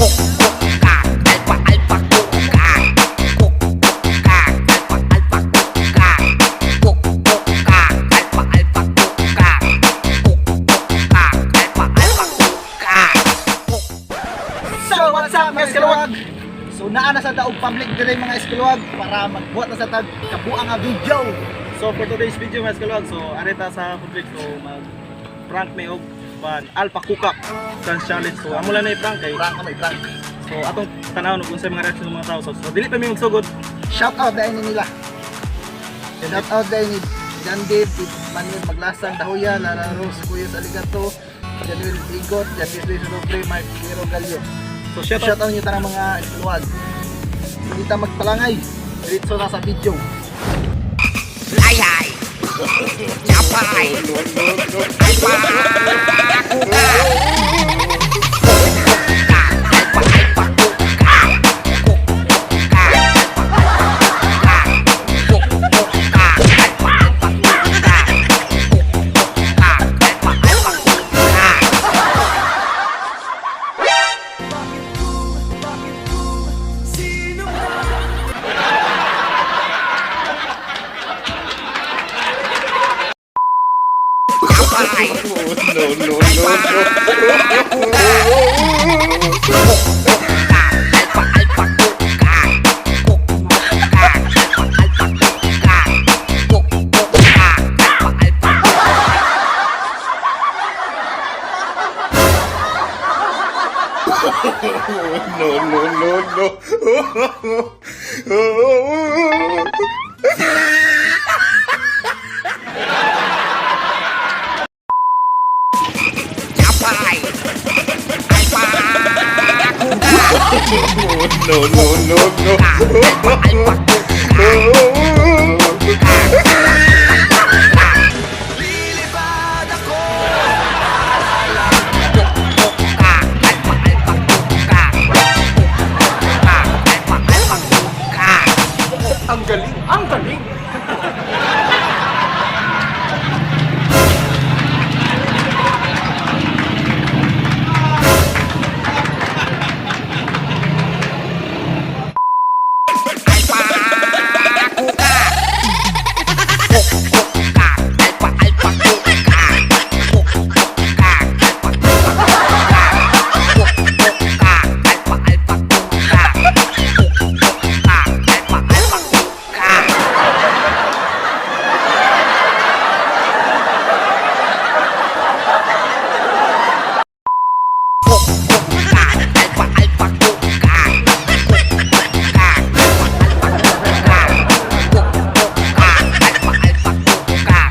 Kuk, kak, alpha, alpha, kuk, kak. Kuk, kak, alpha, alpha, kuk, kak. Kuk, kak, alpha, alpha, kuk, kak. Kuk, kak, alpha, alpha, kuk, kak. Kuk. So, what's up, mga eskalawag? So, naa na sa daog public dire, mga eskalawag, para magbuhat na sa tag kabuang nga video. So for today's video, mga eskalawag, so areta sa public, so mag prank may og pan Alpha Kukak Dance Challenge. So amo lang na i-prank kay. Prank may prank. So atong tan-awon kung unsay mga reaction ng mga tao. So dili pa mi magsugod. Shout out dahil ni nila. Shout out dahil ni John Dave, Manuel Maglasang, Dahuya, Lara Rose, Kuya Aligato, Januel Igot, Justice Luis Roble, Mark Piero Gallo. So shout Shout out out nyo tanang mga eskalawag. Hindi ta magpalangay. Diretso na sa video. Ay, ay. Chapay. Alpha, kukak. Kuk, kak, alpha, alpha, kuk, kak. Kuk, kak, alpha, kak. Kuk, kak, alpha, alpha, kuk, kak. Kuk, kak, alpha, alpha, kuk, kak. Chapay. No, no, no, no. Kuk, kak, alpha, alpha, kuk, kak. Kuk, kak, alpha, alpha, kuk, kak. Kuk, kak, alpha, alpha, kuk. No, no, no, no. Chapay. Alpha, kukak. No, no, no, no. Kak, alpha, alpha, kuk, kak. Kak, kak. Kuk, kuk, kak, alpha, alpha, kuk, kak. Kuk, kak, alpha, alpha, kuk, kak. Ang galing, ang galing. Alpha, kukak. Kuk, kuk, kak, alpha, alpha, kuk, kak. Kuk, kak, alpha, alpha, kuk, kak. Kuk, kuk, kak, alpha, alpha, kuk, kak. Kuk, kuk, kak, alpha, alpha, kuk, kak. Kuk, kuk, kak, alpha, alpha, kuk, kak. Kuk, kuk, kak, alpha, alpha, kuk, kak. Kuk, kuk, kak, alpha, alpha, kuk, kak.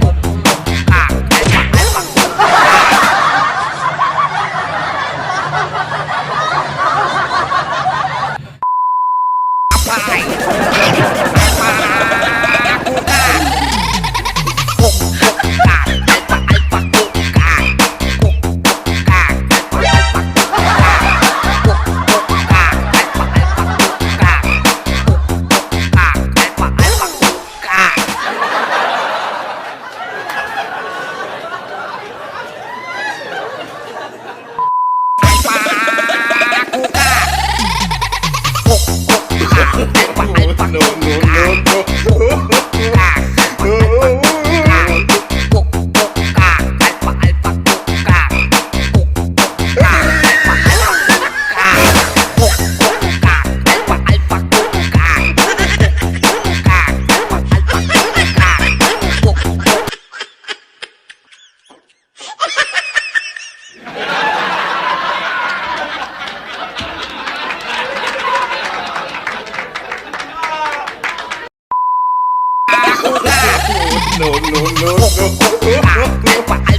Kuk, kuk, kak, alpha, alpha, kuk, kak. Apay. Alpha, kukak. Kuk, kuk, kak, alpha, alpha, kuk, kak. Kuk, kuk, kak, alpha, alpha, kuk, kak. Kuk, kuk, kak, alpha, alpha, kuk, kak. Kuk, kuk, kak, alpha, alpha, kuk, kak. Alpha, kukak. Kuk, kuk, kak, alpha, alpha, No, kuk, no, kak. No, Kuk, kuk, kak, alpha, alpha, kuk, kak. Kuk, kuk, kak, alpha, alpha, kuk, kak. Kuk, kuk, kak, alpha, alpha, kuk, kak. Kuk, kuk, kak, alpha, alpha, kuk, kak. Kuk, kuk, kak, alpha, alpha, kuk, kak. Kuk, kuk. No, no, no, no. Kuk, kak, alpha.